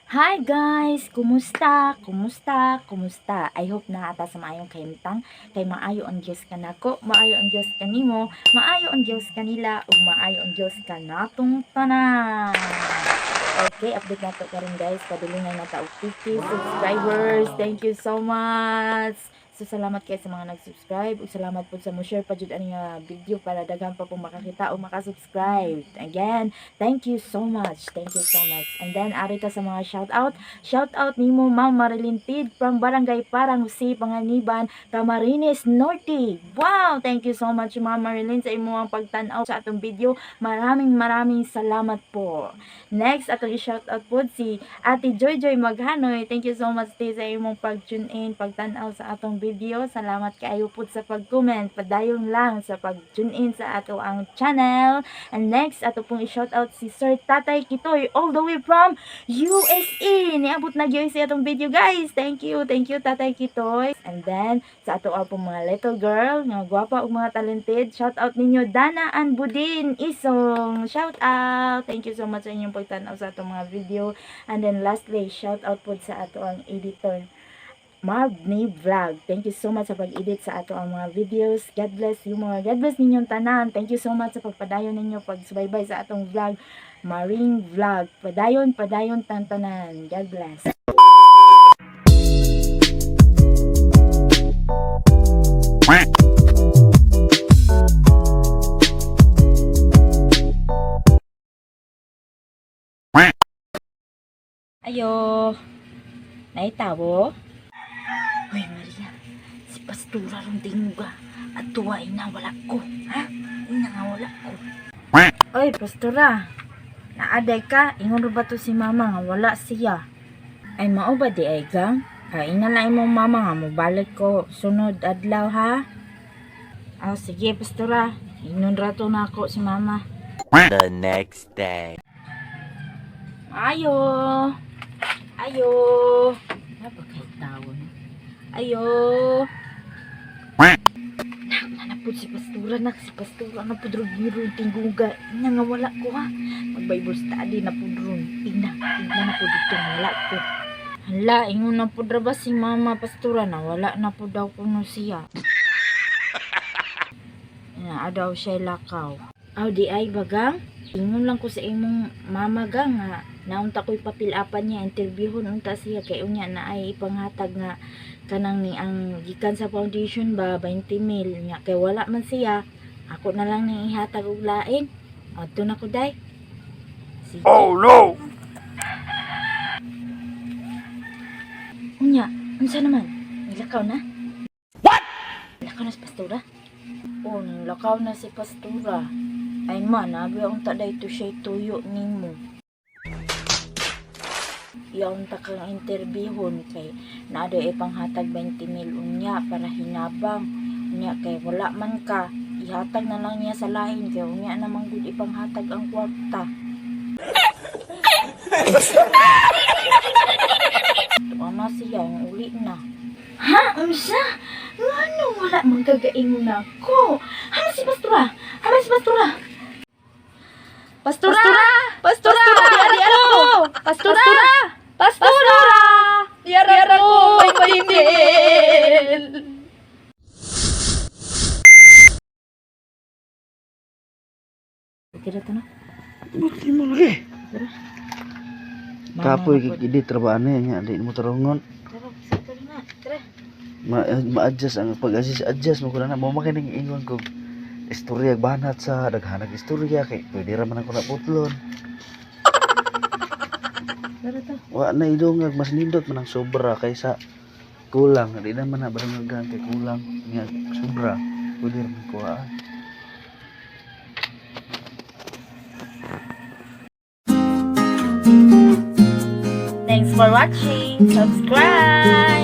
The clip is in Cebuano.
Hi guys! Kumusta? Kumusta? Kumusta? I hope naa ta sa maayong kahimtang kay maayo ang Dios kanako, maayo ang Dios kanimo, maayo ang Dios kanila ug maayo ang Dios kanatong tanan. Okay, update nato karon, guys. Padulungan na ta og 50 subscribers. Thank you so much. So salamat kay sa mga nag-subscribe ug salamat pud sa mo share pa jud ani nga video para daghan pa pong makakita o makasubscribe. Again, thank you so much. Thank you so much. And then ari ta sa mga shout out. Shout out nimo, Ma'am Marilyn Tid from Barangay Parang Jose, Panganiban, Camarines Norte. Wow! Thank you so much, Ma'am Marilyn, sa imong pagtan-aw sa atong video. Maraming maraming salamat po. Next, atong i-shout out po si Ate Joy Joy Maghanoy. Thank you so much, te, sa imong pag-tune in, pagtan-aw sa atong video. Salamat kaayo pud sa pag-comment. Padayon lang sa pag-tune in sa ato ang channel. And next, ato pong i-shout out si Sir Tatay Kitoy all the way from USA. Niabot na USA atong video, guys. Thank you, Tatay Kitoy. And then, sa ato ang pong mga little girl, nga gwapa ug mga talented, shout out ninyo Dana and Budin Isong. Shout out. Thank you so much sa inyong pagtanaw sa atong mga video. And then lastly, shout out po sa ato ang editor, Marvni Vlog. Thank you so much sa pag-edit sa ato ang mga videos. God bless you mga. God bless ninyong tanan. Thank you so much sa pagpadayon ninyo pagsubaybay sa atong vlog, Maring Vlog. Padayon, padayon tantanan. God bless. Ayo. Naitawo? Hoy Maria, si Pastura rong tingga. At tuwa ina wala ko. Ha? Ina nga wala ko. Oy, Pastura. Naaday ka, ingon ra ba to si mama nga wala siya? Ay, mao ba di ay gang? Ay, ina lang imong mama nga mobalik ko sunod adlaw, ha? Ah, sige, Pastura. Ingon ra to nako si mama. The next day. Ayo. Ayo. Napakay tawo no. Ayo. Nak, nanapod si Pastura, nak, si Pastura na pud ron ron tingguga. Ina nga wala ko, ha. Mag Bible study na pud ron. Ina, ina na pud dito nga wala ko. Hala, ingon na pud ra ba si Mama Pastura na wala na pud daw kuno siya. Ina daw siya lakaw. Aw, di ay bagang. Ingon lang ko sa imong mama gang nga naunta ko'y papilapan niya, interviewon unta siya kay unya na ay ipanghatag nga kanang ni ang gikan sa foundation ba, 20 mil nya, kay wala man siya, ako na lang ning ihatag og lain. Adto na ko day. Sige. Oh no! Unya, unsa naman? Nilakaw na? What? Nilakaw na si Pastura? Oh, nilakaw na si Pastura. Ay ma, nabi unta day to siya tuyo nimo. Iya unta kang interviewon kay naa day ipanghatag 20 mil unya para hinabang. Unya kay wala man ka, ihatag na lang niya sa lain kay unya naman gud ipanghatag ang kwarta. Tuwa na siya, yung uli na. Ha? Unsa? Ngano wala man kagaingon nako? Hama si Pastura! Hama si Pastura! Pastura! Pastura! Pastura! Di ko! Pastura! Pastura! Diara ko! May mahimil! Okay na to na. Buti mo lagi. Tara. Kapoy kay edit ra ba ani nga di mo tarungon. Tara, sa na. Tara. Ma-adjust ang pag-adjust adjust mo ko na mo makining ingon ko istorya banat sa daghanag istorya kay pwede ra man ako na putlon. Tara to. Wa na idungag, mas nindot man ang sobra kaysa kulang. Di naman na baranggan kay kulang nga sobra pwede ra man kuhaan. Thanks for watching. Subscribe!